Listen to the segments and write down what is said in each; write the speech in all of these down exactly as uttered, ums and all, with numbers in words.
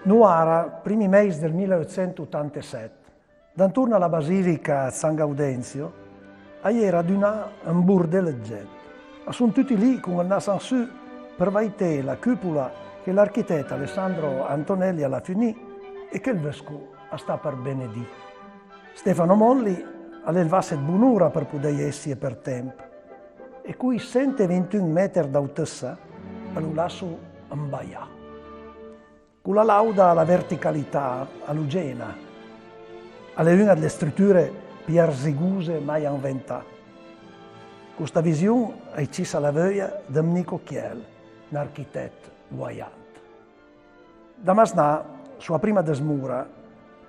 Noara, primi mês dël mila eutsent otantesèt, d'antorn a la basilica dë San Gaudenzio, a-i era adunà un bordel dë gent. A son tuti lì con ël nas an sù për vaité la cupola che l'architèt Alessandro Antonelli a l'ha funì e che ël vësco a sta për benedì. Stefano Molli a l'é lvasse dë bonora për podeje esse për temp, e coj sent e vintun mèter d'autëssa a lo lasso ambaià. Co la lauda a la verticalità, a lo Gena. A l'é un-a dle struture pì arzigose mai anventà. Co sta vision a-j cissa la veuja dë Mnico Chiel, n'architèt guajant. Damasnà, soa prima dësmora,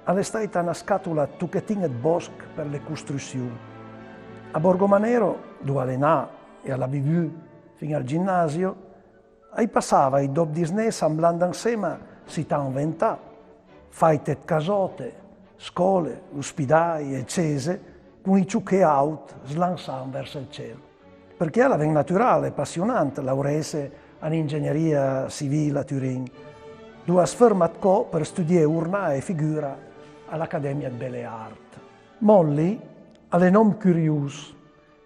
a l'é stàita na scatola dë tochetin dë bòsch për le costrussion. A Borgo Manero, dove a l'é nà e a l'ha vivù fin al ginnasio, a-j passava ij dop-disné sambland ansema sità anventà, fàite dë casòte, scòle, ospidài e cese, con ij ciochè àut slansà anvers ël cel. Për chiel a ven natural e passionant laureesse an ingegneria civil a Turin, dove as fërma dcò për studié ornà e figura a l'Academia dë Belle Art. Molli a l'é n'òm curios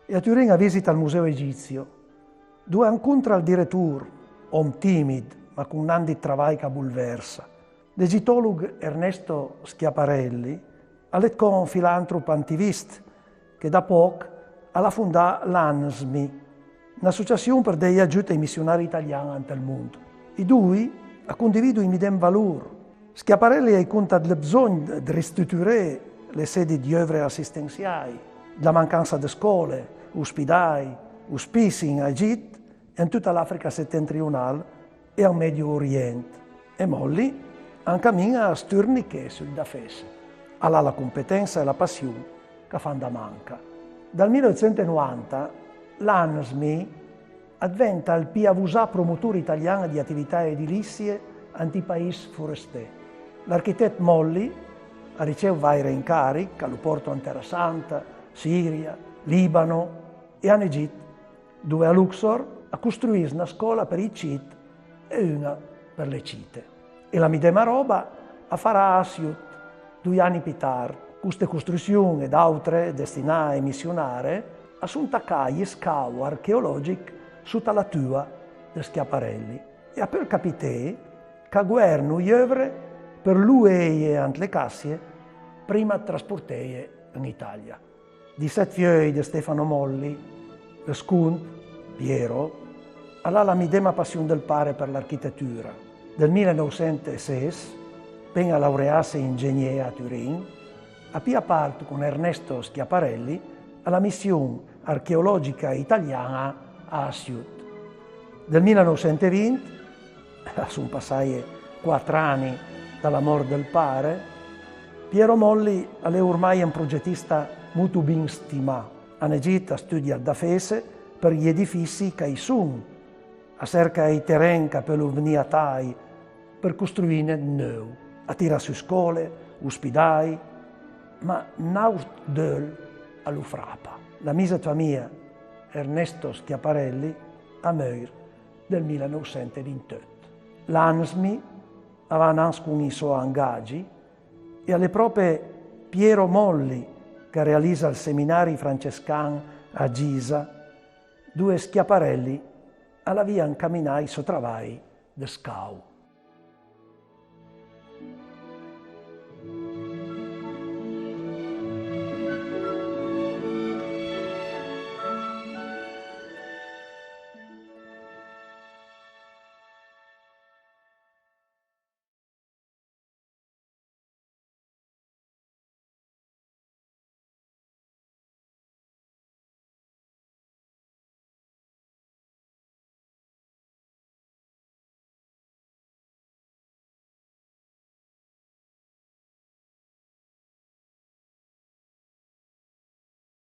e a Turin a visita ël Museo Egizio, dove a ancontra ël diretor, òm timid, ma con n'andi dë travaj ch'a bolversa. L'egitolog Ernesto Schiaparelli a l'é dcò un filantrop antivist che da pòch a l'ha fondà l'ANSMI, n'associassion për deje agiut ai missionari italian ant ël mond. Ij doi a condivido ij midem valor. Schiaparelli a-j conta dle bzògn dë ristruturé le sedi dj'euvre assistensiaj, dla mancansa dë scòle, ospidài, ospici an Egit e an tuta l'Africa setentrional e an Medio Orient. E Molli a ancamin-a ëst urnichè sul da fesse. A l'ha la competensa e la passion ch'a fan da manca. Dal mila eutsent e novanta l'ANSMI a dventa ël pì avosà promotor italian dë atività edilisie ant ij pais foresté. L'architèt Molli a riceu vàire incarich, a lo pòrto an Tera Santa, Siria, Libano e an Egit, dove a Luxor a costruìss na scòla për ij cit e un-a për le cite. E la midema ròba a farà a Assiut, doi ani pì tard. Coste costrussion e d'àutre destinae ai missionare a son tacà a j'scavo archeològich sota la tua dë Schiaparelli. E a peul capité ch'a goerno j'euvre për loeje ant le cassie prima dë trasporteje an Italia. Dij set fieuj dë Stefano Molli, ël scond, Piero, a l'ha la midema passion dël pare për l'architetura. Dël mila nousent e ses, pen-a laureasse ingegné a Turin, a pìa part con Ernesto Schiaparelli a la mission archeològica italian-a a Assiut. Dël mila nousent e vint, a son passaje quatr ani da la mòrt dël pare, Piero Molli a l'é ormai un progetista motobin stimà. An Egit a studia dë da fesse për j'edifissi ch'a-j son, a serca ij teren ch'a peulo vnì a taj për costruine dë neuv. A tira su scòle, ospidaj, ma n'àutr deul a lo frapa. L'amis dë famija Ernesto Schiaparelli a meuir dël mila nousent e vinteutt. L'ANSMI a va anans con ij sò angagi e a l'é pròpe Piero Molli ch'a realisa ël seminari francescan a Gisa, dove Schiaparelli a l'avìa ancaminà ij sò travaj dë scavo.